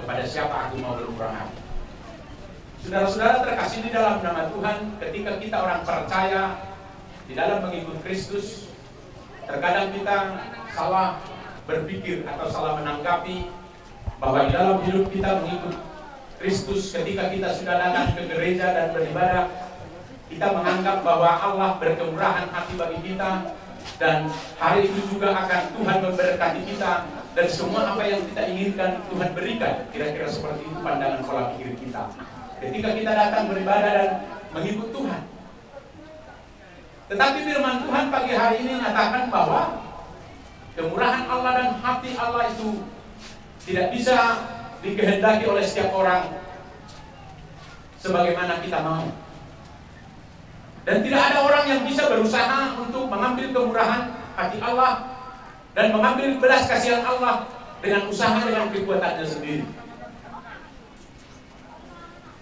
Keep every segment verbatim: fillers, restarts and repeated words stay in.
Kepada siapa aku mau bermurah hati? Saudara-saudara terkasih di dalam nama Tuhan, ketika kita orang percaya di dalam mengikut Kristus, terkadang kita salah berpikir atau salah menanggapi bahwa di dalam hidup kita mengikut Kristus, ketika kita sudah datang ke gereja dan beribadah, kita menganggap bahwa Allah berkemurahan hati bagi kita, dan hari itu juga akan Tuhan memberkati kita, dan semua apa yang kita inginkan Tuhan berikan. Kira-kira seperti itu pandangan pola pikir kita ketika kita datang beribadah dan mengikut Tuhan. Tetapi firman Tuhan pagi hari ini mengatakan bahwa kemurahan Allah dan hati Allah itu tidak bisa dikehendaki oleh setiap orang sebagaimana kita mau. Dan tidak ada orang yang bisa berusaha untuk mengambil kemurahan hati Allah dan mengambil belas kasihan Allah dengan usaha, dengan kekuatannya sendiri.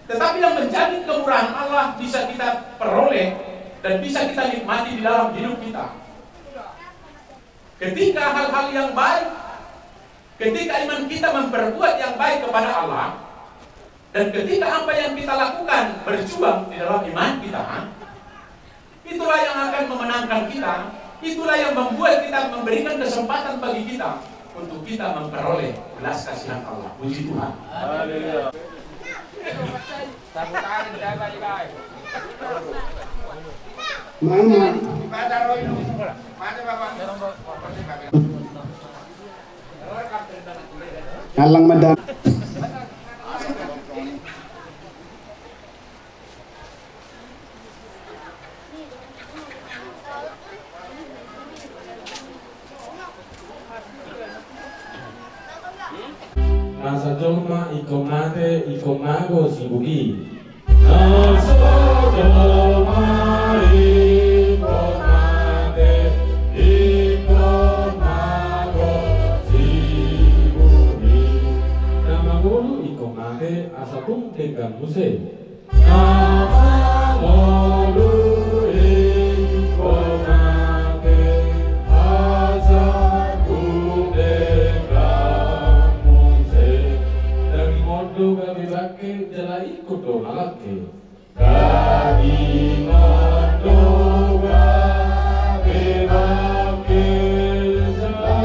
Tetapi yang menjamin kemurahan Allah bisa kita peroleh dan bisa kita nikmati di dalam hidup kita, ketika hal-hal yang baik, ketika iman kita memperbuat yang baik kepada Allah, dan ketika apa yang kita lakukan berjuang di dalam iman kita, itulah yang akan memenangkan kita. Itulah yang membuat kita, memberikan kesempatan bagi kita untuk kita memperoleh belas kasihan Allah. Puji Tuhan. Haleluya. Mama. Alang madam. Nasa jolma ingkon mate, ingkon mago sibuk i. Nasa jolma ingkon mate, ingkon mago sibuk i. Na mangolu ingkon mate, asa tung denggan muse. Na mangolu ingkon mate, asa tung denggan muse. Daging on do gabe bangke, jala ingkon do na langke. Daging on do gabe bangke, jala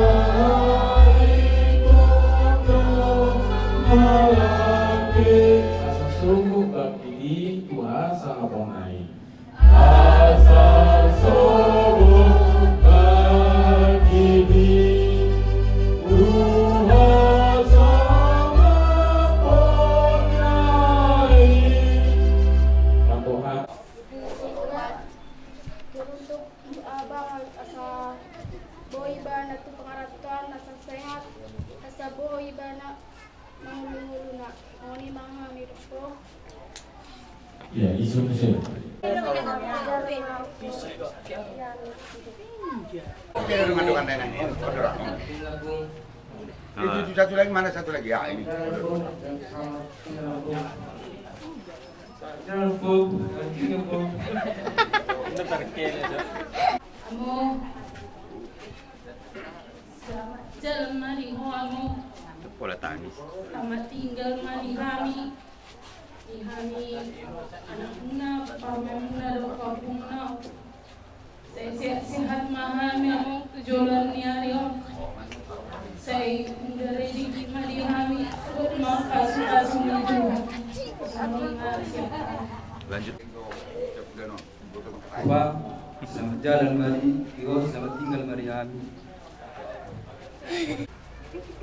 ingkon do na langke. Asa sogot bangkit i tu hasangaponna i. Asa sogot bangkit i tu hasangaponna i. Patoha. Turun tu, ah, bangal asa boi ibana tu pangarantoan, asa sehat, asa boi ibana mangolu-ngoluna. Songon i ma hami dohot. Ya, isun, isun. Oke, rumah tukang nenek. Itu, itu satu lagi, mana satu lagi? Ya, ini. Amo. Selamat jalan ma di ho, Amo. Pola tangis. Selamat tinggal ma di hami. Di hami anakmuna, parumaenmuna, dohot kampungmuna. Sai sehat-sehat ma hami, Amo, tu joloan ni ari on. Sai muda rezeki ma di hami, sogot ma pasu-pasu ni Tuhan. Songon i ma siap. Lanjut. Upa, selamat jalan ma di ho, selamat tinggal ma di hami.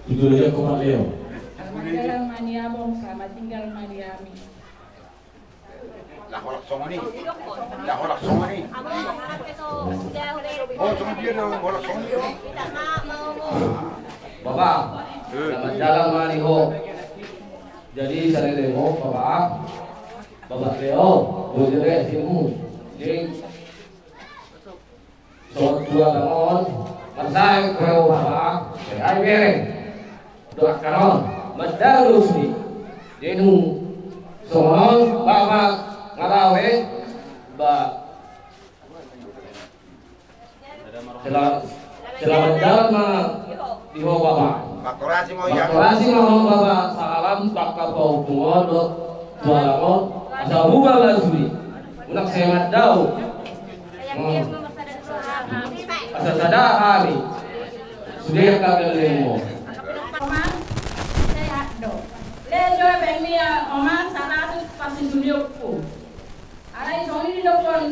Jujur aja, Pak Leo. Selamat jalan ma di abang, selamat tinggal ma di hami. Lah, holan songon i. Lah, holan songon i. Oh, songon dia dong, holan songon i. Bapak, selamat jalan ma di ho. Jadi, saleleng ho, Bapak, Bapak Leo, bojone simu. Jadi, so tua tangon, marsahit ho, Bapak, sai bereng. Doakan on, mandaru sini. Denu, songon on, Bapak, ngalawe, ba. Selamat. Selamat jalan ma di ho, Bapak. Makkorasi ma ho, Bapak. Salam tu angka pahompu on dohot tu halak on. Asa huba ma sude. Unang sehat dao. Hmm. Asa sada hami. Sude angka gellengmu. Oma, sehat do. Leo jo hepeng ni Oma saratus parsitujuhonku. Alai songon i didokkon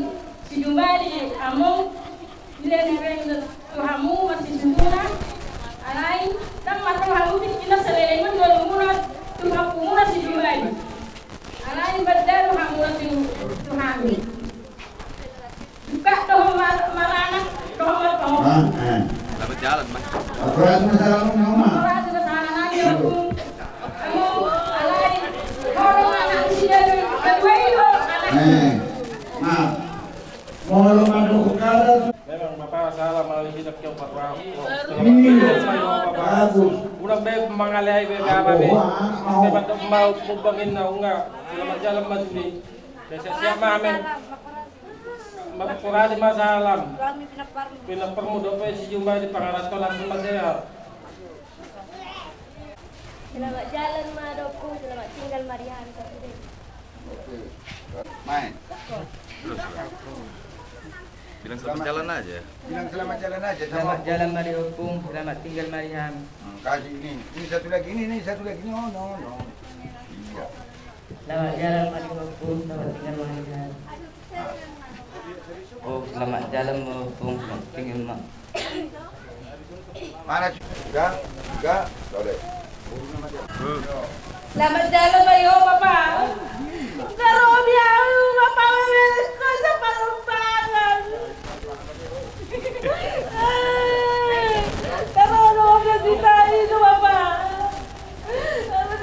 si Jumadi, among, dilean hepeng tu hamu marsitutuna. Alai ndang martong hamu tingkina saleleng on ngolumuna tu hampumuna si Jumadi. Alai banda do hamu tu, tu hami. Buka do ho mar-, maranak do ho marpahompu. Ah, eh. Selamat jalan, Mas. Akurasi masalah, Oma. Akurasi masalah, Oma. Memang Bapak salah, malah tidak kau parwau. Iya. Bagus. Ulang be mangaleai be apa be. Be mantap mau kumbangin na unga. Selamat jalan, Mas Udi. Siap-siap ma hami. Makkorasi ma salam. Pinompar mu dope si Jumadi, pangaranto langsung ma sehat. Selamat jalan ma dope, selamat tinggal ma di hami. Oke. Main. Bilang selamat jalan aja. Bilang selamat jalan aja. Selamat jalan ma di ompung, selamat tinggal ma di hami. Hmm, kasih ini. Ini satu lagi, ini, ini satu lagi. No, no, no. Iya. Selamat jalan ma di ompung, selamat tinggal ma di hami. Oh, selamat jalan ma ompung, selamat tinggal ma. Mana? Tiga, tiga, boleh. Selamat jalan, ayo, Bapak. Karobi au, Bapak, memes ko sa parumpangan. Karobi au, Bapak.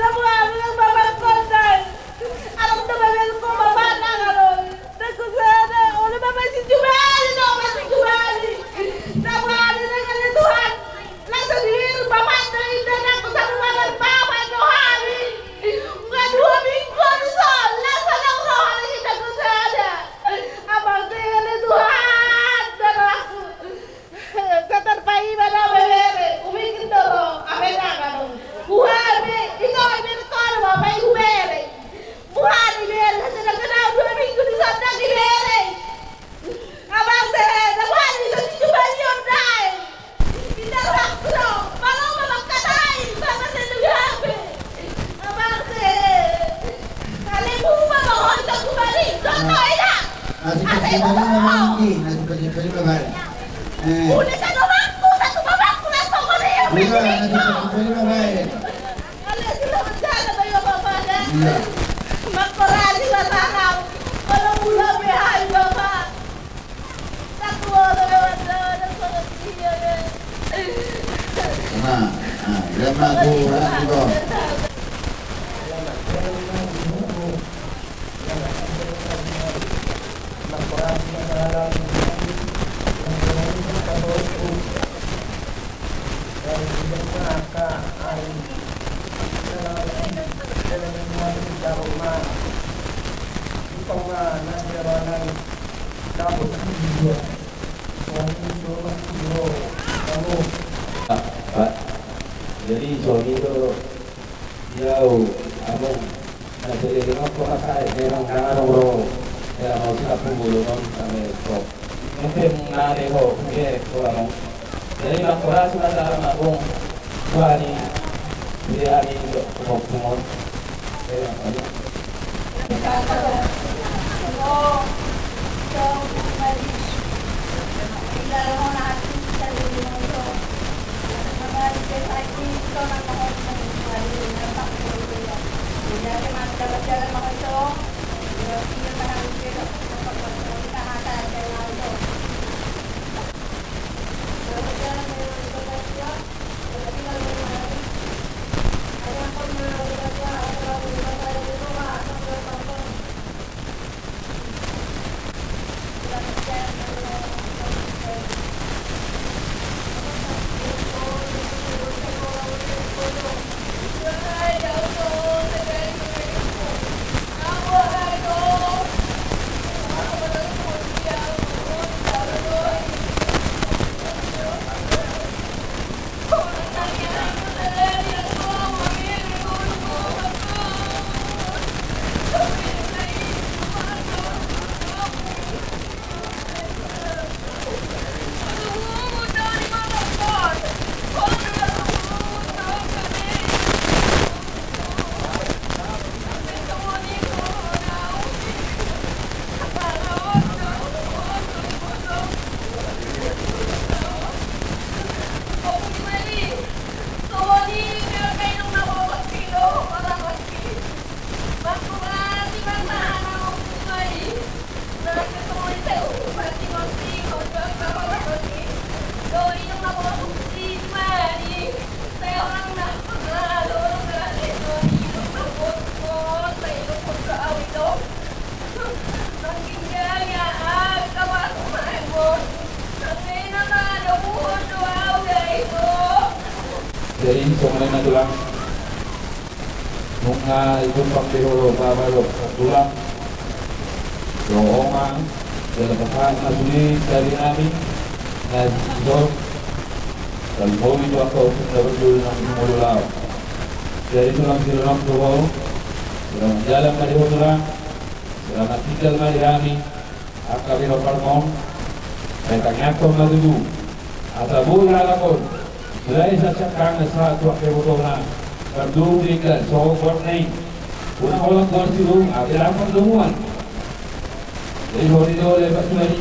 Samuang nang bapak kondai. Alam tu bapak ko bapak nang aloi. Nang kusada oleh bapak si Jumadi, no, bapak si Jumadi. Samuang nang ale Tuhan. Langsung dihiru bapak dari dan aku samuang nang bapak Johani. Nggak dua minggu di sana, langsung nang roh lagi nang kusada. Abang tele Tuhan, dan aku. Setan paima na bebere, umingkin do ro, ape na kadong. Buhani, ito, ibere kono, bapak, ibere. Buhani, ibere, sedang kenal dua minggu di sana, ibere. Abang, saya, buhani, bisa dicoba, iya, dai. Pindah waktu, do. Malu, bapak, katai, bapak, saya juga, ape. Abang, saya. Kali buba, bapak, kita kembali. Contoh, enak. Nasi pecel lima, Bang. Nasi pecel lima, Bang. Eh. Udah satu bangku, satu bangku, langsung ke dia. Udah, nasi pecel lima, Bang. Kalian sudah berjalan, ayo, Bapak, ya. Iya. Makkorasi, Bapak, kau. Kalau bulan, ya, ayo, Bapak. Satu orang lewat, ada suara dia, ya. Nah, nah, dia mah kurang juga. Pak, jadi songon i do. Di au, among, na saleleng on, ho na sae, memang na adong ro, ya, mau sikap pembulu non, kami ro. Mungkin na ade ho, mungkin ro, among. Jadi, makkorasi ma salam, among, buhani, buhani, among. Jadi songon i ma tulang. Nunga ditumpak be ho bapa dohot tulang, dongan, jala pasahat ma sude sari nami na dison. Tarlumobi tu angka ompung na parjolo nang di molo lao. Jadi tulang, sidohonon tu ho, selamat jalan ma di ho tulang. Selamat tinggal ma di hami. Angka pinompar on, sai tangiangkon ma tutu asa boi halak on mulai sian siangkangan sahat tu angka ibotona, pardomu denggan songon goarna i. Unang holan goar sidung, alai goar domuan. Jadi songon i do, lae, patuduhon i.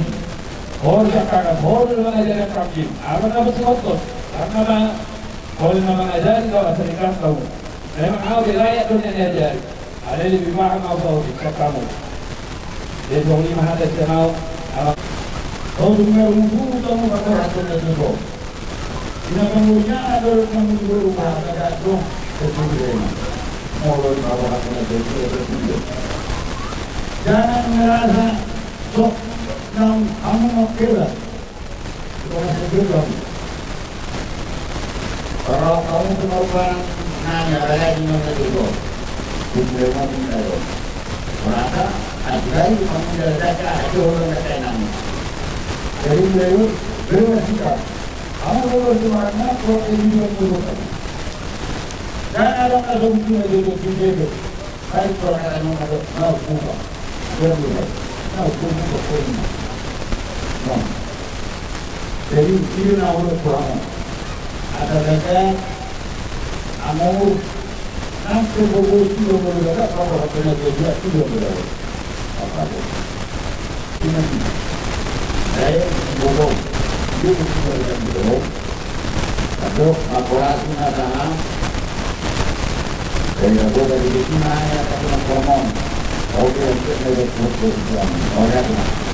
Ho siangkangan, ho do na mangajari angka on. Aha na pasingothon? Karena ma ho do na mangajari, laos asa denggan hamu. Memang ahu di rakyat do na niajari. Alai lebih paham ahu, ahu sian hamu. Jadi songon i ma hata sian ahu. Ahu, ahu dung marumput hamu paborhathon na tutu. Di na pangolian do na mangolu hata, dang adong. Molo i paborhathon na tutu. Jangan merasa sok nang hamu mangkela. Ro hamu tu parompuan nami, apalagi nona jogo. Bumbu emang bumbu ayo. Merasa ajurai pangunda raja aja orang kata nami. Jadi beliau beliau sikap. Kamu kalau semangat kalau ini yang buruk. Dan ada masuk juga jogo. Baik, kalau kata nona do, nau buka. Dia buka. Nau buka, buka. Nah. Jadi, dia nau buka. Ada dekat, amor, nanti buku itu boleh dekat, kalau katanya dia juga tidak boleh. Apa tu? Ini. Baik, buku. Dia buka, buka. Masuk, akurasi, mata. Jadi, aku dari sini, nanya, tapi mau ngomong. Oke, oke, oke, oke, oke. Oke, oke.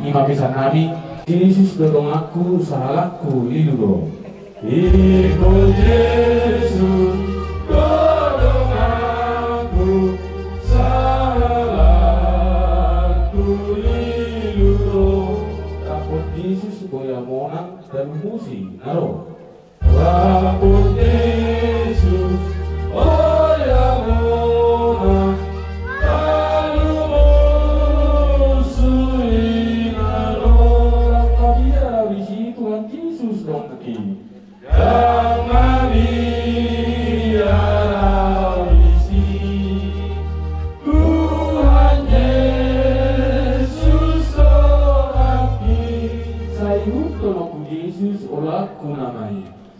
Ima pesan nami, Jesus do donganku, sahalakku lilu do. Iko Jesus do donganku, sahalakku lilu do. Dapot Jesus boya monang, talumosi na ro. Dapot Jesus boya monang, talumosi na ro. Dang mabiar ahu disi, Tuhan Jesus donganki. Dang mabiar ahu disi, Tuhan Jesus donganki. Sai ihuthononku Jesus olanku nama i.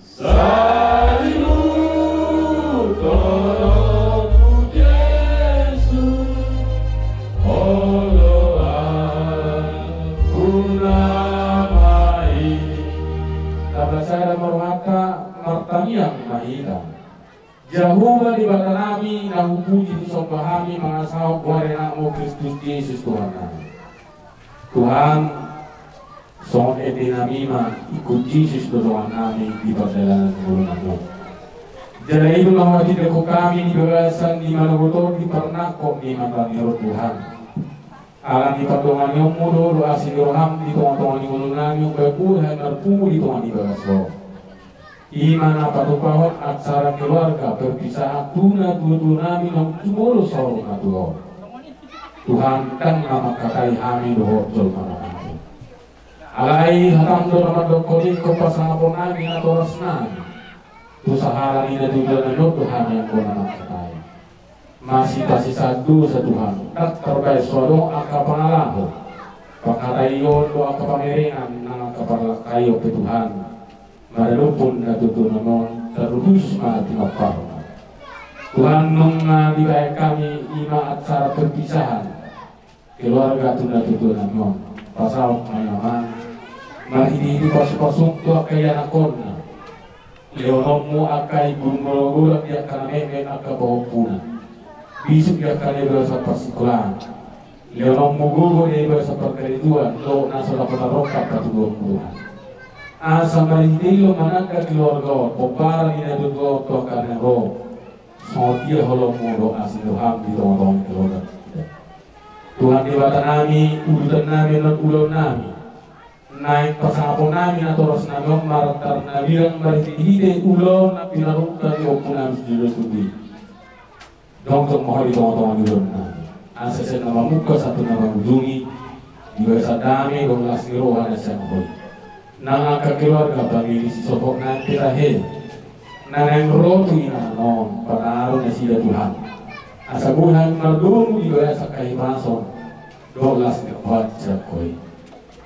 Sai ihuthononku Jesus oloanku nama i. Taba sada ma rohanta, martangiang ma hita. Jahowa Debata nami, na hupuji husomba hami mangasahon goar ni Anakmu Kristus Jesus Tuhan nami. Tuhan, songon ende nami ma, ingkon Jesus do dongan nami di pardalanan ni ngolu nami on. Jala i do na huhatindangkon hami di bagasan di manogot on, di parnangkok ni mata ni roha, Tuhan. Ala ni pandonganionmu do, dohot asi ni roham di tongatonga ni ngolu nami, umbahen boi hami marpungu di tonga ni bagas on. I ma na patupahon acara keluarga perpisahan tu natuatua nami naung jumolo saur matua on. Tuhan, dang na mangkatai hami dohot jolma na mate. Alai hatam do na mandokkon ingkon pasangapon nami natoras nami tu sahala ni natuatua nami on do hami anggo na mangkatai. Masipasisaan dosa, Tuhan, dang tarbahen so adong angka pangalaho, panghataion dohot angka pamerengan nang angka parlangkaion pe, Tuhan, maradophon natuatua nami on, tarlumobi ma tinomparna. Tuhan, nunga dibahen hami i ma acara perpisahan keluarga tu natuatua nami on. Pasaut ma i, Amang, marhitehite pasupasum tu angka ianakhonna. Lehononmu angka imbur na golanggolang di angka na metmet angka pahompuna, bisuk di angka na di bagasan parsikolaan. Lehononmu gogo na di bagasan parkarejoan dohot na so dapotan rongkap patuduhonmu, Tuhan. Asa marhite i ro mananda keluarga on, pomparan ni natuatua on tu angka na ro. Songon dia holongmu dohot asi ni roham di tongatonga ni keluarga kita. Tuhan Debata nami, udutan nami, annon ulaon nami. Naeng pasangapon nami natoras nami on martar na bilang marhitehite ulaon na pinarunta ni ompu nami si Jojo Tugu i. Jongjong ma Ho di tongatonga ni ulaon nami. Asa sian na mamungka sahat tu na mangujungi, di bagasan dame dohot las ni roha na sian Ho i. Nang angka keluarga pangili sisohot nami pe tahe, na naeng ro tu inganan on, pataru nasida, Tuhan. Asa boi hami mardomu di bagasan hahipason dohot las ni roha sian Ho i.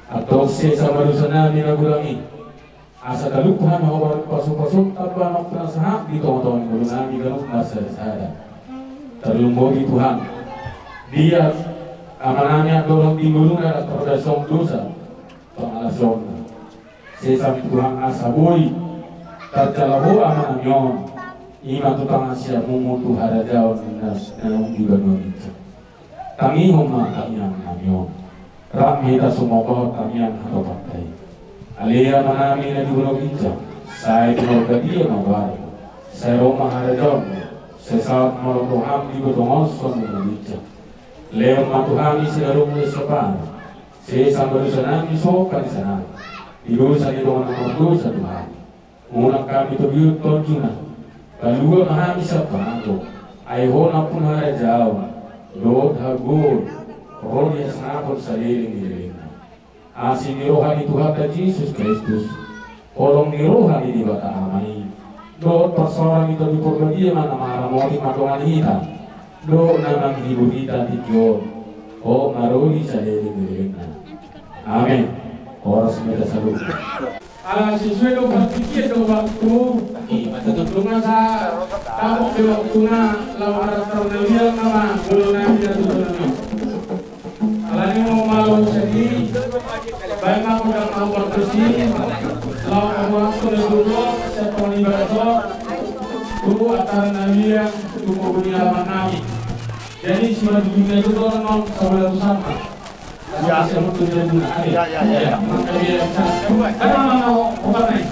Antong sesa ma dosa nami na godang i, asa talup hami Ho marpasupasum tamba na pinasahat di tongatonga ni ngolu nami ganup marsadasada. Tarlumobi, Tuhan, di ama nami andorang di ngoluna na tarbahen songon dosa pangalaosionna. Sesa ma, Tuhan, asa boi tarjalo Ho ama nami on, i ma tu tangan siamunmu tu harajaon na naung di banua ginjang. Tangihon ma tangiang nami on. Rap ma hita sumambahon tangiang hatopanta i. Ale Amanami na di banua ginjang, sai pinarbadia ma goarmu. Sai ro ma harajaonmu. Sai saut ma roham di banua tonga on songon na di banua ginjang. Lehon ma tu hami sidaromu na siapari. Sesa ma dosa nami songon panesanami di dosa ni dongan na mardosa tu hami. Unang hami togihon tu tondiuna. Palua ma hami sian pangago. Ai Ho nampuna harajaon dohot hagogoon, ro di hasangapon saleleng ni lelengna. Asi ni roha ni Tuhanta Jesus Kristus, holong ni roha ni Debata Ama i, dohot parsaoran ni Tondi Parbadia ma na mangaramoti mandongani hita dohot na manghibur hita tingki on, hot ma ro di saleleng ni lelengna. Amen. Horas ma di hita saluhut. Ala sesuai do partingkian do waktu. Nunga sa tabok be waktuna, laho martarnabiang nama ngolu nami na tutu nami. Alani i ma, malo sadi baen ma godang na partusi, laho paboa tu na tutu sian tonga ni bagas on. Tu acara na liang tu pogu ni alaman nami. Jadi siman dunia itu orang non sabola tu sama. Iya. Iya, iya, iya. Iya, maka dia bisa. Karena mau bukan naik.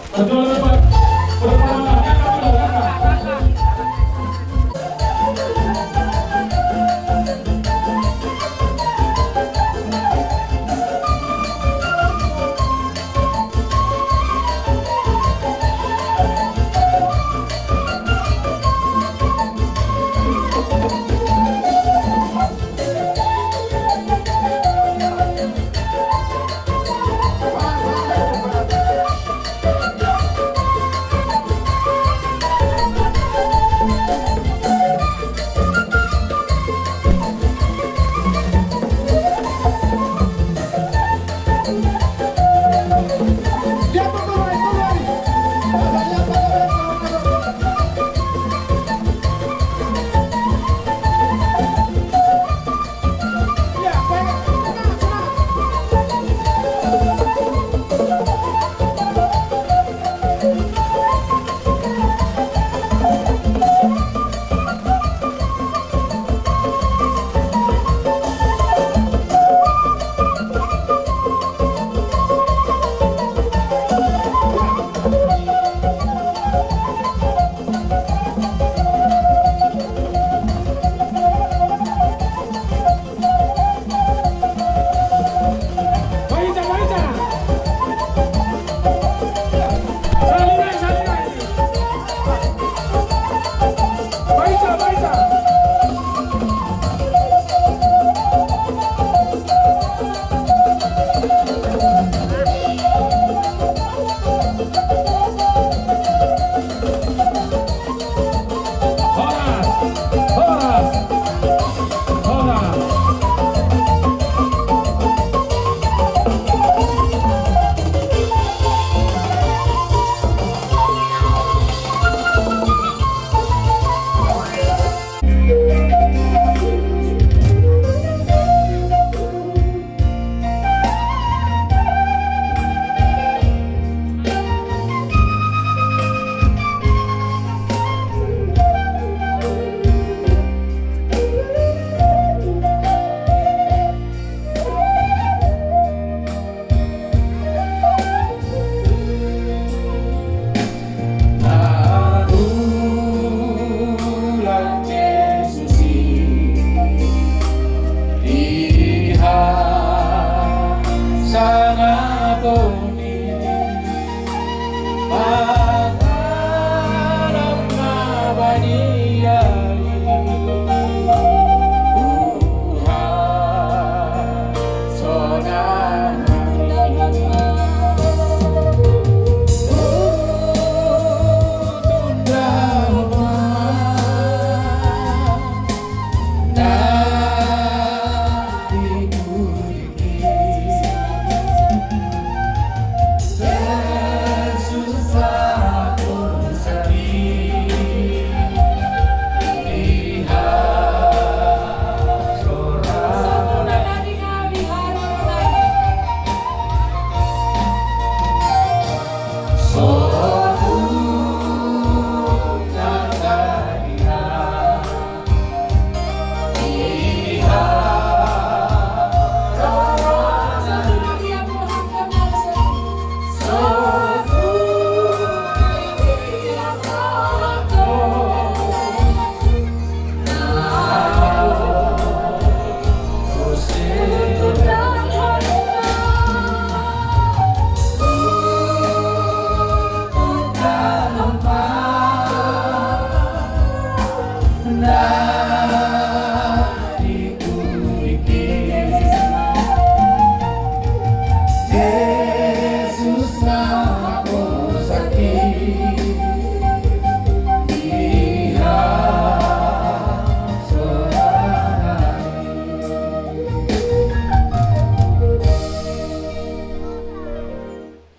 Betul, betul. Betul, betul.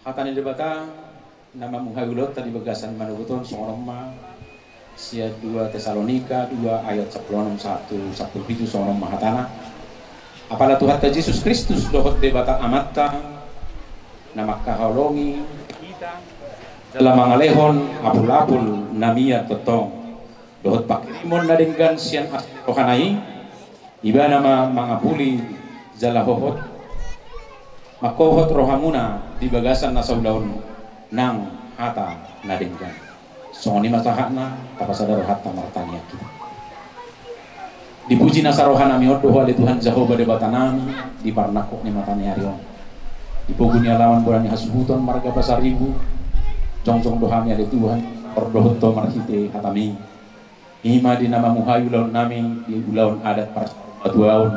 Hata ni Debata na mamuhai ulaonta di bagasan manogot on songon on ma. Sian dua Tesalonika dua ayat sampulu onom sahat tu sampulu pitu songon on ma hatana. Apala Tuhanta Jesus Kristus dohot Debata Amanta na mangkaholongi hita jala mangalehon apul-apul na mian tongtong dohot pangkirimon na denggan sian asi ni rohana i, ibana ma mangapuli jala hohot, manghohot rohamuna di bagasan na saulaon nang hata na denggan. Songon i ma sahatna, tapasada rohanta martangiang hita. Dipuji nasa rohanami on do Ho ale Tuhan Jahowa Debatanami, di parnangkok ni mata ni ari on. Di pogu ni alaman bona ni hasuhuton marga Pasaribu, jongjong do hami ale Tuhan, pardohot Ho marhite hatami. I ma di na mamuhai ulaonnami, di ulaon adat parsaurmatuaon.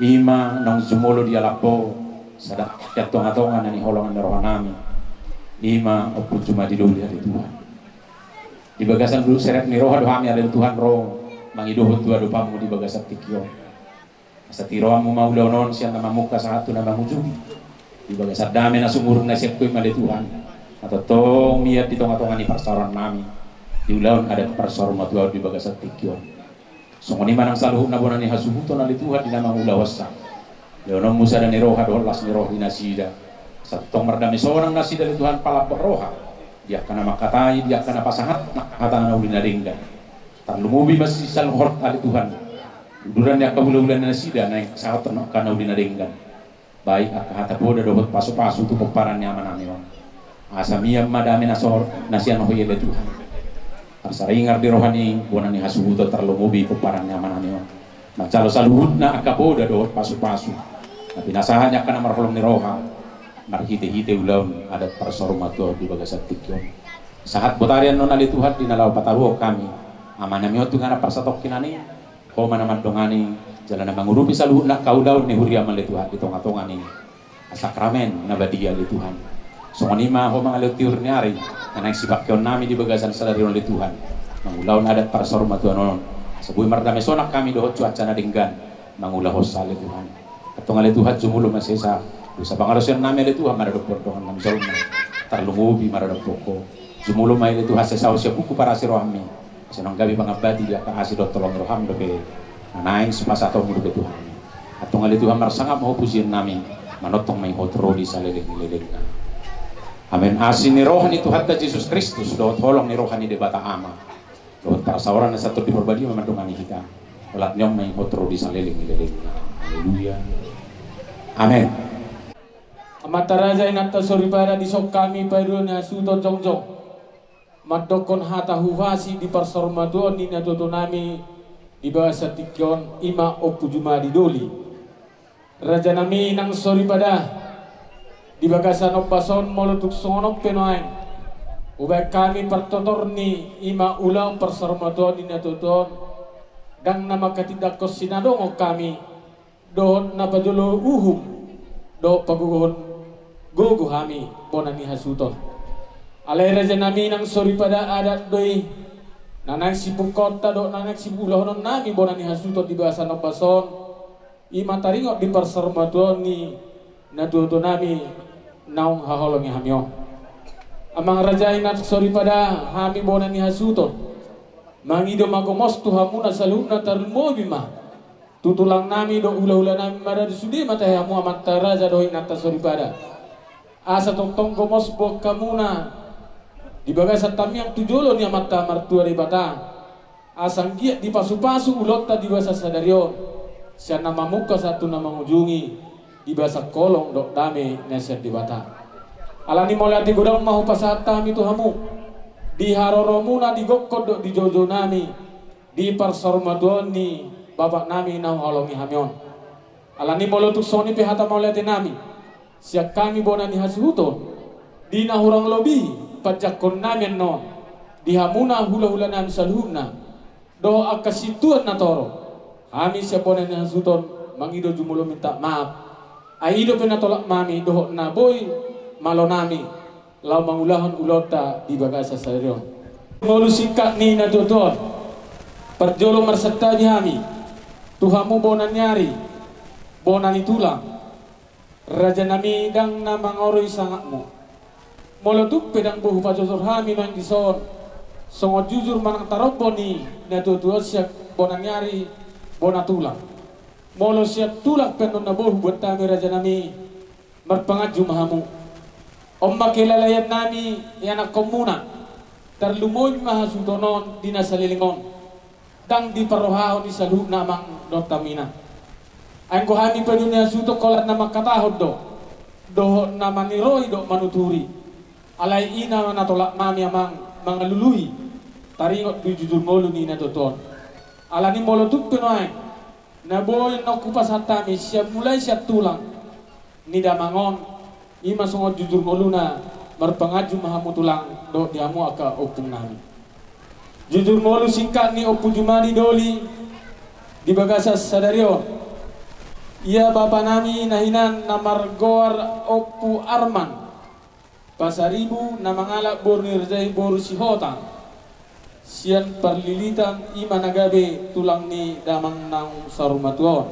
I ma naung jumolo dialap Ho, sada di tonga-tonga na niholongan ni rohanami. I ma Ompu Jumadi Doli ale Tuhan. Di bagasan dulu serep ni roha do hami ale Tuhan ro, mangidohon tu adopanmu di bagasan tingki on. Asa tiroanmu ma ulaon on sian na mamungka sahat tu na mangujungi. Di bagasan dame na sumurung na sian Ho i ma ale Tuhan. Na tongtong mian di tonga-tonga ni parsaorannami. Di ulaon adat parsaurmatuaon di bagasan tingki on. Songon i ma nang saluhutna bona ni hasuhuton ale Tuhan di na mangulahonsa. Lehononmu sada ni roha dohot las ni roha di nasida. Asa tongtong mardame sonang nasida ale Tuhan palambok roha. Di angka na mangkatai, di angka na pasahat, na hata na uli na denggan. Tarlumobi ma si saluhut ale Tuhan. Uduran ni angka hula-hula nasida, naeng sahat angka na uli na denggan. Baik angka hata poda dohot pasu-pasu tu pomparan ni amanami on. Asa mian ma dame na sor, na sian Ho i ale Tuhan. Asa ringar di roha ni bona ni hasuhuton tarlumobi pomparan ni amanami on. Manjalo saluhutna angka poda dohot pasu-pasu. Na pinasahat ni angka na marholong ni roha. Marhite-hite ulaon adat parsaurmatuaon di bagasan tingki on. Sahat botari annon ale Tuhan di na laho pataruhon hami. Amanami on tu inganan parsatongkinan i. Ho ma na mandongani, jala na mangurupi saluhutna angka ulaon ni huriam ale Tuhan di tonga-tonga ni sakramen na badia ale Tuhan. Songon i ma Ho mangalehon tiur ni ari, na naeng sipangkeonnami di bagasan sadari on ale Tuhan. Mangulahon adat parsaurmatuaon on. Asa boi mardame sonang hami dohot cuaca na denggan. Mangulahonsa ale Tuhan. Antong ale Tuhan jumolo ma sesa. Dosa pangalaosionnami ale Tuhan maradophon dongannami jolma. Tarlumobi maradophon Ho. Jumolo ma ale Tuhan sesa Ho sian buku parasi rohami. Asa unang gabe pangambati di angka asi dohot holong ni roham dope na naeng sipasahatonmu dope Tuhan. Antong ale Tuhan marsangap ma Ho pujionnami, manongtong ma i Ho tu ro di saleleng-lelengna. Amen. Asi ni roha ni Tuhanta Jesus Kristus dohot holong ni roha ni Debata Ama dohot parsaoran na sahat tu Tondi Parbadia ma mandongani hita. Olat ni on ma i Ho tu ro di saleleng-lelengna. Haleluya. Amen. Amanta raja, inanta soripada, dison hami paidua ni hasuhuton jongjong mandokkon hata huhuasi di parsaurmatuaon ni natuatuanami di bagasan tingki on, i ma Ompu Jumadi Doli. Rajanami nang soripada, di bagasan ombas on molo tung songon on pe nuaeng hubaen hami partotor ni i ma ulaon parsaurmatuaon ni natuatuaon, ndang na manghatindanghon sinadongan hami, dohot na pajolo uhum, dohot pagogohon gogo hami bona ni hasuhuton. Alai rajanami nang soripada, adat do i na naeng sipungkaonta dohot na naeng siulahononnami bona ni hasuhuton di bagasan ombas on, i ma taringot di parsaurmatuaon ni natuatuanami naung haholongi hami on. Amang raja, inanta soripada, hami bona ni hasuhuton mangido ma gomos tu hamuna saluhutna, tarlumobi ma tu tulangnami dohot hulahulanami maradu sude ma tahe hamu amanta raja dohot inanta soripada. Asa tongtong gomos boan hamuna di bagasan tangiang tu jolo ni Amanta Martua Debata. Asa anggiat dipasupasu ulaonta di bagasan sadari on, sian na mamungka sahat tu na mangujungi, di bagasan holong dohot dame na sian Debata. Alani mauliate godang ma hupasahat hami tu hamu, di haroromuna di gokhon dohot di joujounami, di parsaurmatuaon ni bapaknami naung haholongi hami on. Alani molo tung songon i pe hata mauliatenami sian hami bona ni hasuhuton, di na hurang lobi panjangkonnami annon, di hamuna hulahulanami saluhutna, dohot angka sintua na torop, hami sian bona ni hasuhuton mangido jumolo minta maaf. Ai i dope na tolap nami dohot na boi malonami laho mangulahon ulaonta di bagasan sadari on. Molo singkat ni natuatuaon, parjolo marsantabi hami tu hamu bona ni ari, bona ni tulang. Rajanami, ndang na mangaroi sangapmu. Molo tung pe ndang boi hupajojor hami nuaeng dison songon jujur manang tarombo ni natuatuaon sian bona ni ari, bona tulang. Molo sian tulang pe annon na boi hubuat hami, rajanami, marpanganju ma hamu. On ma kelalaian nami ianakhonmuna, tarlumobi ma hasuhuton on di na saleleng on, ndang diparrohahon i saluhutna amang dohot inang. Ai anggo hami paduahon ni hasuhuton holan na mangkatahon do, dohot na maniroi dohot manuturi. Alai i nama na tolap nami amang mangalului, taringot tu jujur ngolu ni natuatua on. Alani molo tung pe nuaeng na boi annon hupasahat hami sian mulai sian tulang ni damang on, i ma songon jujur ngoluna. Marpanganju ma hamu tulang dohot di hamu angka ompung nami. Jujur ngolu singkat ni Ompu Jumadi Doli di bagasan sadari on. Ia bapa nami na hinan na margoar Ompu Arman Pasaribu na mangalap boru ni raja i boru Sihotang, sian Parlilitan, i ma na gabe tulang ni damang naung saur matua on.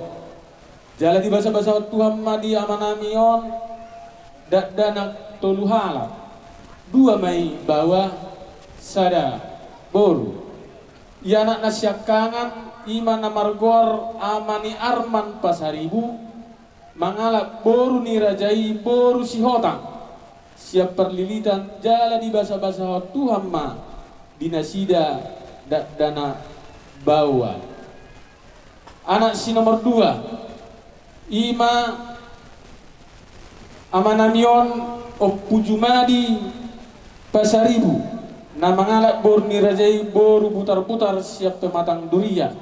Jala dibasabasahon Tuhan ma di ama nami on dakdanak tolu halak, dua ma i baoa, sada boru. Ia anak na siangkangan, i ma na margoar ama ni Arman Pasaribu, mangalap boru ni raja i boru Sihotang, sian Parlilitan, jala dibasabasahon Tuhan ma di nasida dakdanak baoa. Anak si nomor dua, i ma ama nami on Ompu Jumadi Pasaribu, na mangalap boru ni raja i boru Butarbutar sian Pematang Durian.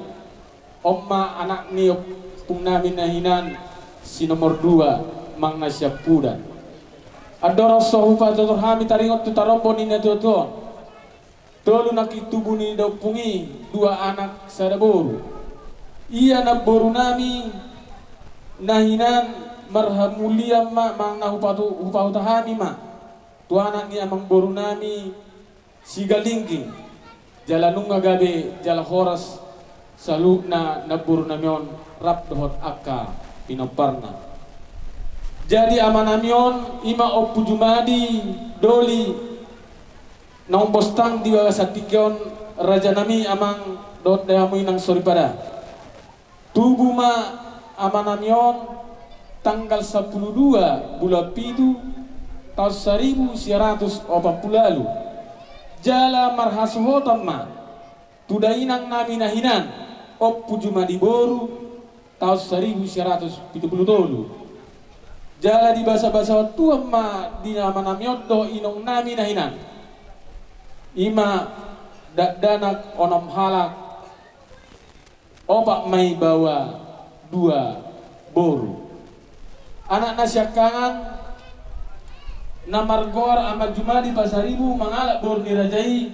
On ma anak ni ompung nami na hinan si nomor dua, amang na siampudan. Andorang so hupatotor hami taringot tu tarombo ni natuatua on, tolu nangkin tubu ni daompung i, dua anak sada boru. Ia namboru nami na hinan marhamulian ma, amang na hupatu-, hupahuta hami ma tu anak ni amangboru nami Sigalingging, jala nunga gabe jala horas saluhutna namboru nami on rap dohot angka pinomparna. Jadi ama nami on i ma Ompu Jumadi Doli naung bostang di bagasan tingki on, raja nami amang dohot di hamu inang soripada. Tubu ma ama nami on tanggal sampulu dua bulan pitu taon saribu sia ratus opat pulu ualu. Jala marhasohotan ma tu dainang nami na hinan Ompu Jumadi boru taon saribu sia ratus pitu pulu tolu. Jala dibasabasahon Tuhan ma di ama nami on dohot inong nami na hinan, i ma dakdanak onom halak, opat ma i baoa, dua boru. Anak na siangkangan na margoar Ama Jumadi Pasaribu mangalap boru ni raja i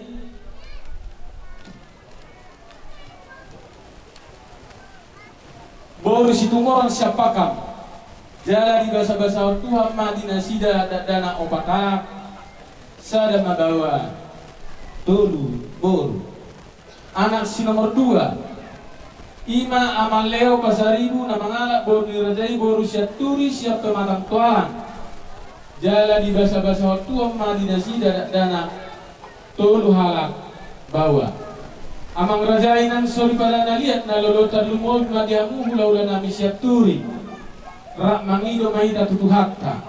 boru Situmorang Siapakam. Jala dibasabasahon Tuhan ma di nasida dakdanak opat halak, sada ma baoa, tolu boru. Anak si nomor dua, i ma Ama Leo Pasaribu na mangalap boru ni raja i boru Sianturi sian Pematang Toalang. Jala dibasabasahon Tuhan ma di nasida dakdanak tolu halak baoa. Amang raja, inang soripada na liat na lolo, tarlumobi ma di hamu hulahula nami Sianturi. Rap mangido ma hita tu Tuhanta.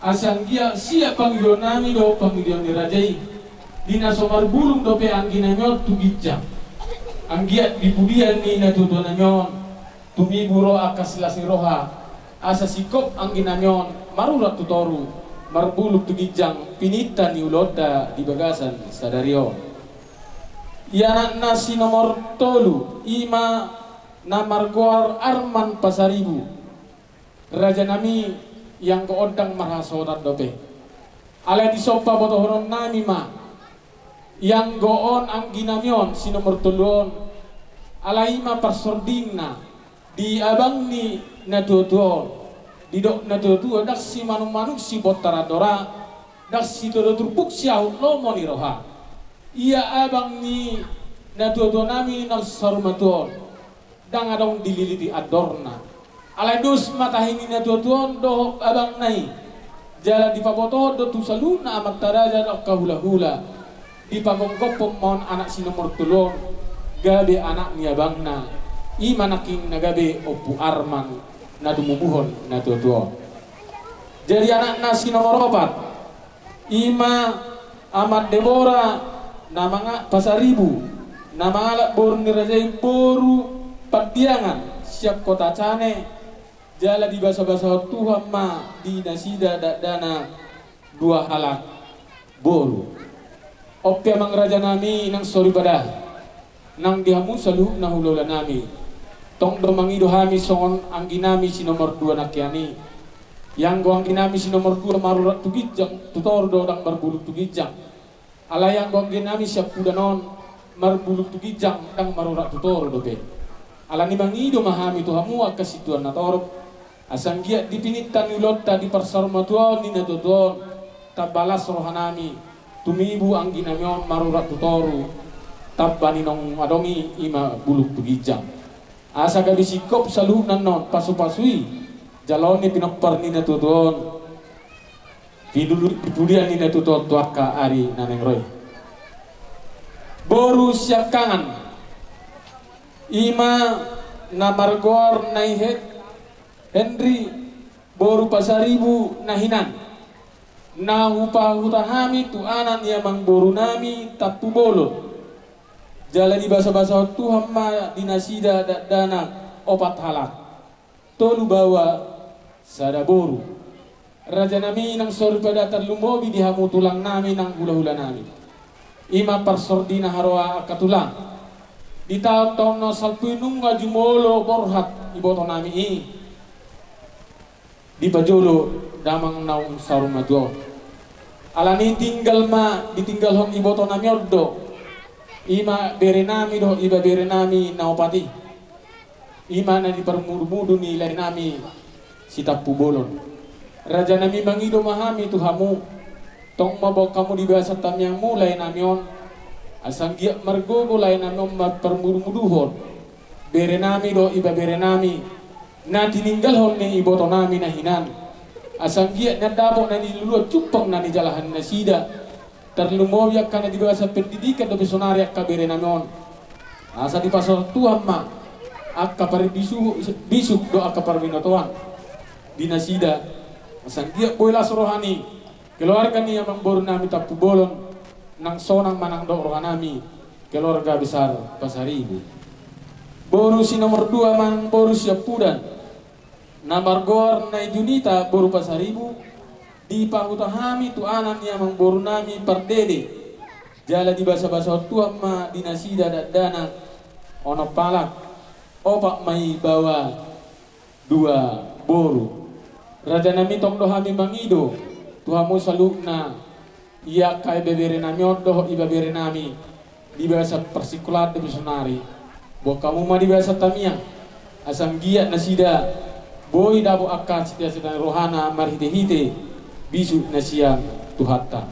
Asa anggiat siap pangidoan nami dohot pangidoan ni raja i, di na so marbulung dope anggi nami on tu ginjang. Anggiat di pudian ni natuatua nami on tumibu ro angka silas ni roha, asa singkop anggi nami on marurat tu toru, marbulung tu ginjang pininta ni ulaonta di bagasan sadari on. Ia anakna si nomor tolu, i ma na margoar Arman Pasaribu. Raja nami, ianggo on ndang marhasohotan dope. Alai dison pabotohonon nami ma, ianggo on anggi nami on si nomor tolu on, alai i ma parsondingna di abang ni natuatua on. Didok natuatua, ndang simanumanu sibontar andora, ndang sitodo turpuk siahut lomo ni roha. Ia abang ni natuatua nami na saur matua on, ndang adong dililiti andorna. Alai dos ma tahi ni natuatua on dohot abangna i. Jala dipabotohon do tu saluhutna amanta raja dohot angka hulahula. Dipagomgophon ma on anak si nomor tolu on gabe anak ni abangna, i ma nangkin na gabe Ompu Arman na tumubuhon natuatua on. Jadi anakna si nomor opat, I ma Aman Debora na manga-, Pasaribu, na mangalap boru ni raja i boru Pandiangan sian Kota Cane, jala dibasabasahon Tuhan ma di nasida dakdanak dua halak boru. On pe amang rajanami nang soripada, nang di hamu saluhutna hulahulanami. Tong do mangido hami songon angginami si nomor dua nangkining i. Ianggo angginami si nomor dua marurat tu ginjang, tu toru do ndang marbulung tu ginjang. Alai anggo angginami siampudan on marbulung tu ginjang, ndang marurat tu toru dope. Alani mangido ma hami tu hamu angka situan na torop, asa anggiat di pininta ni ulaonta di parsaurmatuaon ni natuatua on, tamba las rohanami, tumibu angginami on marurat tu toru, tamba ni naung adong i, i ma bulung tu ginjang. Asa gabe singkop saluhutna annon pasupasu i, jaloon ni pinompar ni natuatua on, pinulu-, pinudian ni natuatua on tu angka ari na naeng ro i. Boru Siangkangan, i ma na margoar Naihet Henry, boru Pasaribu na hinan, na hupahuta hami tu anak ni amangborunami Tampubolon. Jala dibasabasahon Tuhan ma di nasida dakdanak opat halak, tolu baoa, sada boru. Rajanami nang soripada, tarlumobi di hamu tulangnami nang hulahulanami. I ma parsordina haroa angka tulang. Di taontaon na salpu i nunga jumolo borhat ibotonami i. Dipajolo damang naung saurmatua on. Alani tinggal ma, ditinggalhon ibotonami on do. I ma berenami dohot ibaberenami na opat i. I ma na di parmudumudu ni laenami si Tampubolon. Rajanami, mangido ma hami tu hamu. Tong ma boan hamu di bagasan tangiangmu laenami on. Asa anggiat margogo laenami on marparmudumuduhon berenami dohot ibaberenami na tininggalhon ni ibotonami na hinan. Asa anggiat na dapot na niluluan jumpang na nijalahan nasida. Tarlumobi angka na di bagasan pendidikan dope sonari angka berenami on. Asa dipasahat Tuhan ma angka parbisuhu-, bisuk dohot angka parbinotoan di nasida. Asa anggiat boi las roha ni keluarga ni amangborunami Tampubolon, nang sonang manang dohot rohanami keluarga besar Pasaribu. Boru si nomor dua manang boru siampudan, na margoar Nai Junita boru Pasaribu, dipahuta hami tu anak ni amangborunami Pardede. Jala dibasabasahon Tuhan ma di nasida dakdanak onom halak, opat ma i baoa, dua boru. Rajanami, tong do hami mangido tu hamu saluhutna, ia angka ibaberenami on dohot ibaberenami di bagasan parsingkolaan dope sonari. Boan hamu ma di bagasan tangiang, asa anggiat nasida boi dapot angka cita-cita ni rohana marhitehite bisuk na sian Tuhanta.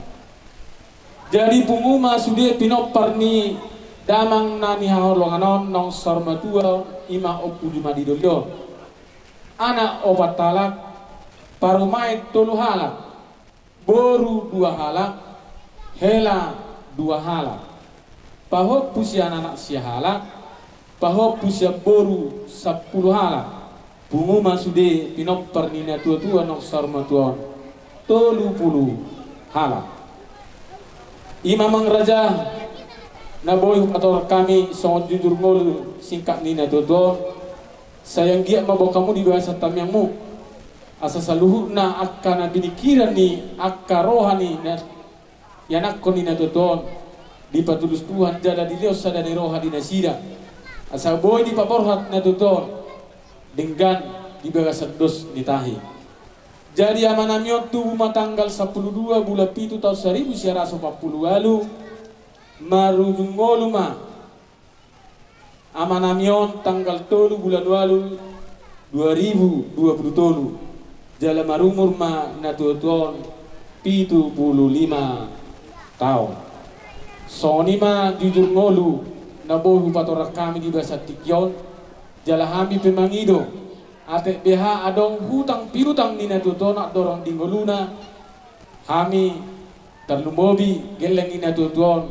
Jadi pungu ma sude pinompar ni damang na nihaholongan on naung saurmatua, i ma Ompu Jumadidoli on. Anak opat halak, parumaen tolu halak, boru dua halak, hela dua halak. Pahompu sian anak sia halak, pahompu sian boru sampulu halak. Pungu ma sude pinompar ni natuatua naung saurmatua on, tolu pulu halak. I ma amang raja na boi hupatorang hami songon jujur ngolu singkat ni natuatua on. Sai anggiat ma boan hamu di bagasan tangiangmu, asa saluhutna angka na pinikiran ni angka roha ni na ianakhon ni natuatua on dipatulus Tuhan jala dilehon sada ni roha di nasida, asa boi dipaborhat natuatua on denggan di bagasan dos ni tahi. Jadi amanami on tubu ma tanggal sampulu dua bulan pitu taon saribu sia ratus opat pulu ualu, marujung ngolu ma amanami on tanggal tolu bulan ualu dua ribu dua pulu tolu, jala marumur ma natuatua on pitu pulu lima taon. Songon i ma jujur ngolu na boi hupatorang hami di bagasan tingki on, jala hami pe mangido, atik beha adong hutang piutang ni natuatua on andorang di ngoluna, hami tarlumobi gelleng ni natuatua on,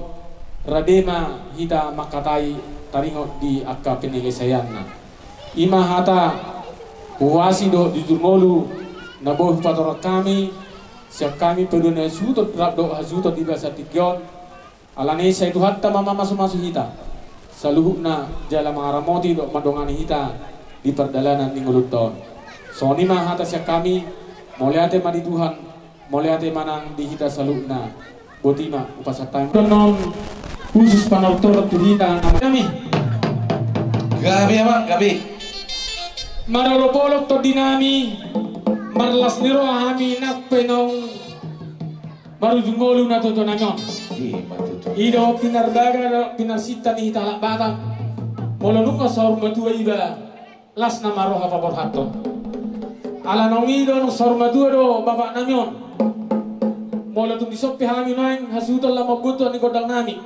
rade ma hita mangkatai taringot di angka penyelesaianna. I ma hata huhuasi dohot jujur ngolu na boi hupatorang hami, Sian hami paduahon ni hasuhuton rap dohot hasuhuton di bagasan tingki on. Alani i sai Tuhanta ma mamasumasu hita saluhutna jala mangaramoti dohot mandongani hita di pardalanan ni ngolunta on. Songon i ma hata sian hami, mauliate ma di Tuhan, mauliate ma nang di hita saluhutna. Boti ma upasahat hami. Annon khusus panortor tu hita na hami. Gabe, Amang, gabe. Marolopolop tondinami, marlas ni roha hami nang pe naung marujung ngolu natuatuanami on. Ima tutu. I do pinarbaga, pinarsinta ni hita halak Batak. Molo nunga saur matua iba, las nama roha paborhathon. Ala naung i do, naung saur matua do bapaknami on. Molo tung dison pe hami nuaeng hasuhuton lam mambuat tua ni gondangnami,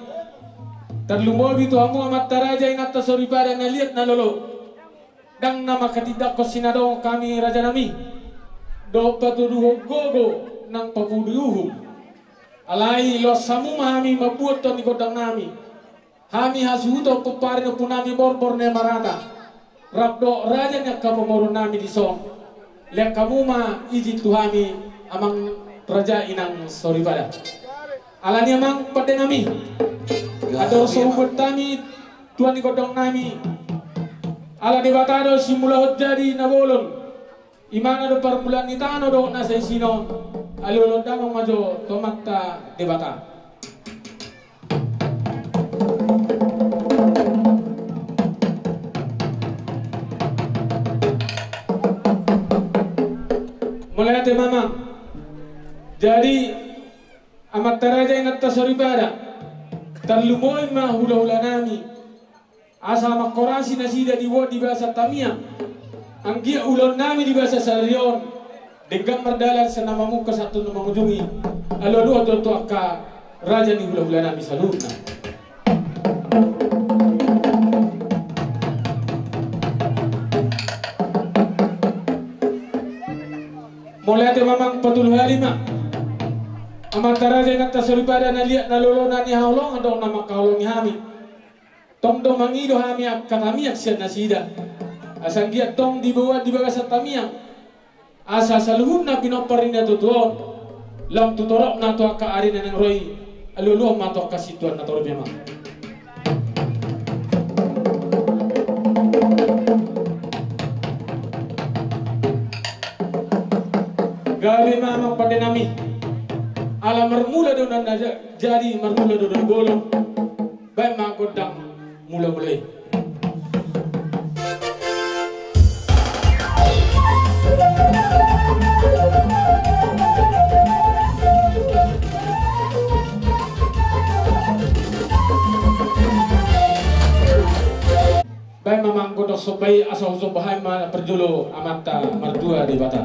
tarlumobi tu hamu amanta raja, inanta soripada na liat na lolo, ndang na manghatindanghon sinadongan hami rajanami dohot patuduhon gogo nang papudi uhum. Alai loas hamu ma hami mambuat tua ni gondangnami. Hami hasuhuton pomparan ni ompunami Borbor na Marata rap dohot raja ni angka pamoruonnami dison. Lean hamu ma izin tu hami, amang raja, inang soripada. Alani i, amang pandenami, andor so hubuat hami tua ni gondangnami. Ala Debata do simulahon jadi na bolon, imana do parmulaan ni tano dohot na saisina on. Alualuhon damang ma jo tu Amanta Debata. Mauliate ma, amang. Jadi, amanta raja, inanta soripada, tarlumobi ma hulahulanami. Asa manghorasi nasida diboan di bagasan tangiang. Anggiat ulaonnami di bagasan sadari on denggan mardalan sian na mamungka sahat tu na mangujungi. Alualuhon do tu angka raja ni hulahulanami saluhutna. Mauliate ma, amang, patolu hali ma. Amanta raja, inanta soripada, na liat na lolo na nihaholongan dohot na mangkaholongi hami. Tong do mangido hami angka tangiang sian nasida. Asa anggiat tong diboan di bagasan tangiang. Asa saluhutna pinompar ni natuatua on lam tu torop na tu angka ari na naeng ro i. Alualuhon ma tu angka situan na torop i, amang. Gabe ma, amang pandenami. Ala marmula do na, na ja-, jadi marmula do na bolon. Baen ma gondang mulamula i. Baen ma, amang, gondang somba i, asa husomba hami ma parjolo Amanta Martua Debata.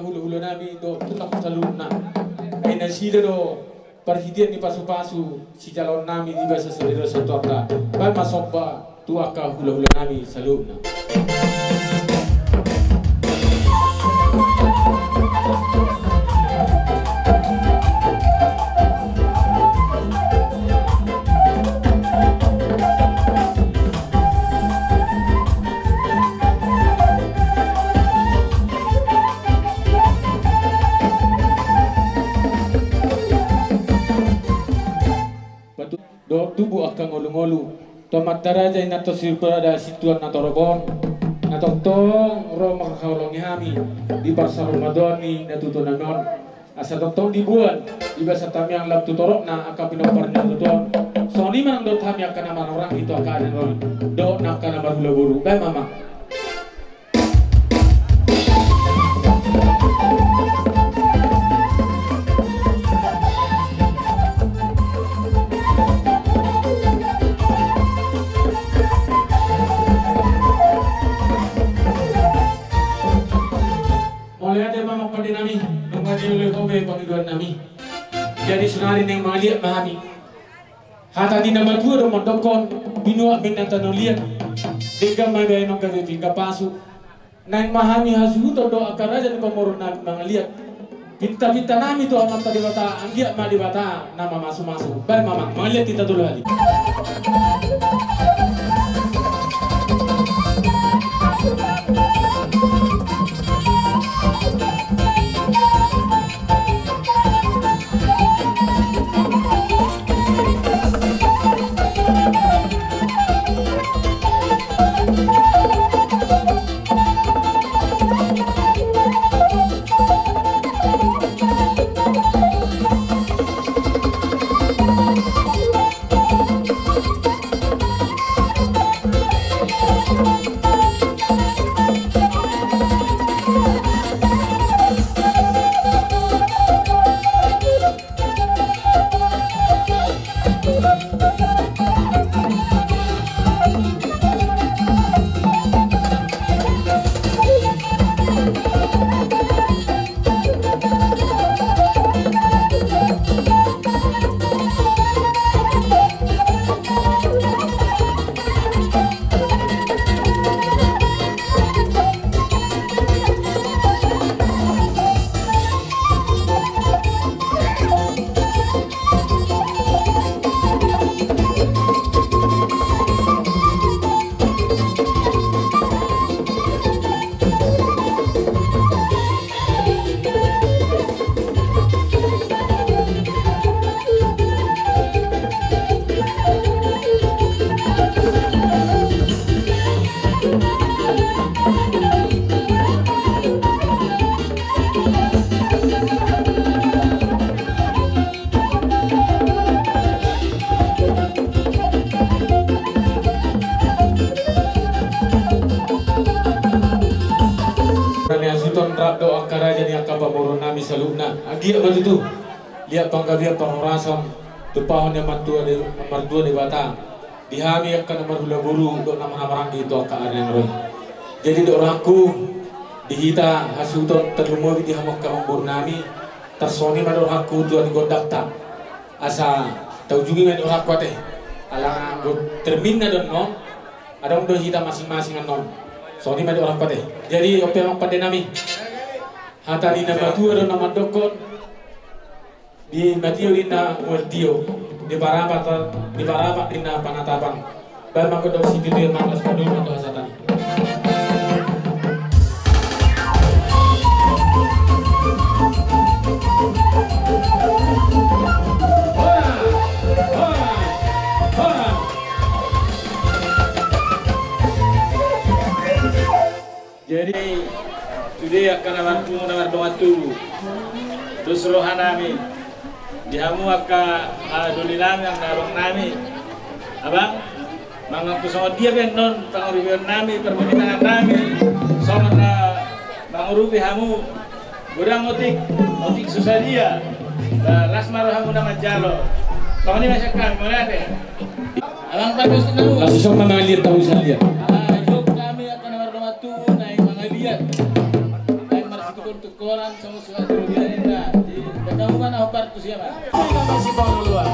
Hulahulanami dohot tulang saluhutna. Ai nasida do parhitean ni pasupasu sijaloonnami di bagasan sadari on sahat tu angka. Baen ma somba tu angka hulahulanami saluhutna. Dohot tubu angka ngolungolu, tu amanta raja, inanta soripada, situan na torop on, na tongtong ro manghaholongi hami di parsaurmatuaon ni natuatuanami on. Asa tongtong diboan di bagasan tangiang lam tu toropna angka pinompar ni natuatua on. Songon i ma nang dohot hami angka na marhahamaranggi tu angka ari na ro i dohot angka na marhula boru. Baen ma, amang. Mauliate ma, amang pandenami, nunga dilehon ho be pangidoannami. Jadi saonari naeng mangaliat ma hami. Hata ni na matua do mandokkon, binuat ma inanta na liat, denggan ma bahenon gabe pinggan pasu. Naeng ma hami hasuhuton dohot angka raja ni pamoruon nami mangaliat. Pinta-pinta nami tu Amanta Debata, anggiat ma Debata na mamasumasu. Baen ma, mangaliat hita tolu hali. Nami hasuhuton rap dohot angka raja ni angka pamoruon nami saluhutna. Anggiat ma tutu liat panggabean parhorasan tumpahon ni Amanta Debata, Amanta Debata. Di hami angka na marhula boru dohot na marhahamaranggi tu angka ari na ro i. Jadi dohot rohangku, di hita hasuhuton tarlumobi di hamu angka pamoruon nami, tarsongon i ma dohot rohangku tua ni gondangta. Asa taujungi ma dohot rohangku ate. Alana anggo terminna do annon, adong do hita masing-masing annon. Songon i ma dohot rohangku ate. Jadi on pe amang pande nami. Hata ni na matua do na mandokkon. Di na tio ninna mual tio, di parapat, di parapat ninna panatapan. Baen ma gondang situtu i, mangalas pandongan tu hasahatan i. Hora! Hora! Hora! Jadi, sude angka na marpungu na mardongan tubu, dos roha nami di hamu angka, ah, doli nami, angka abang nami. Abang, manang tu songon dia pe annon pangurupion nami, parbue ni tangan nami, songon na mangurupi hamu, godang otik, otik so sadia, ba, las ma rohamu na manjalo. Songon i ma sian hami, mauliate. Abang, parmusik na. Langsung ma mangaliat, parmusik na liat. Ah, jok hami angka na mardongan tubu naeng mangaliat. Naeng marsitungkol-tungkolan songon surat rubian inda. Di, di, kamu mana hopar tu siapa? Terima kasih, Bang Luluan.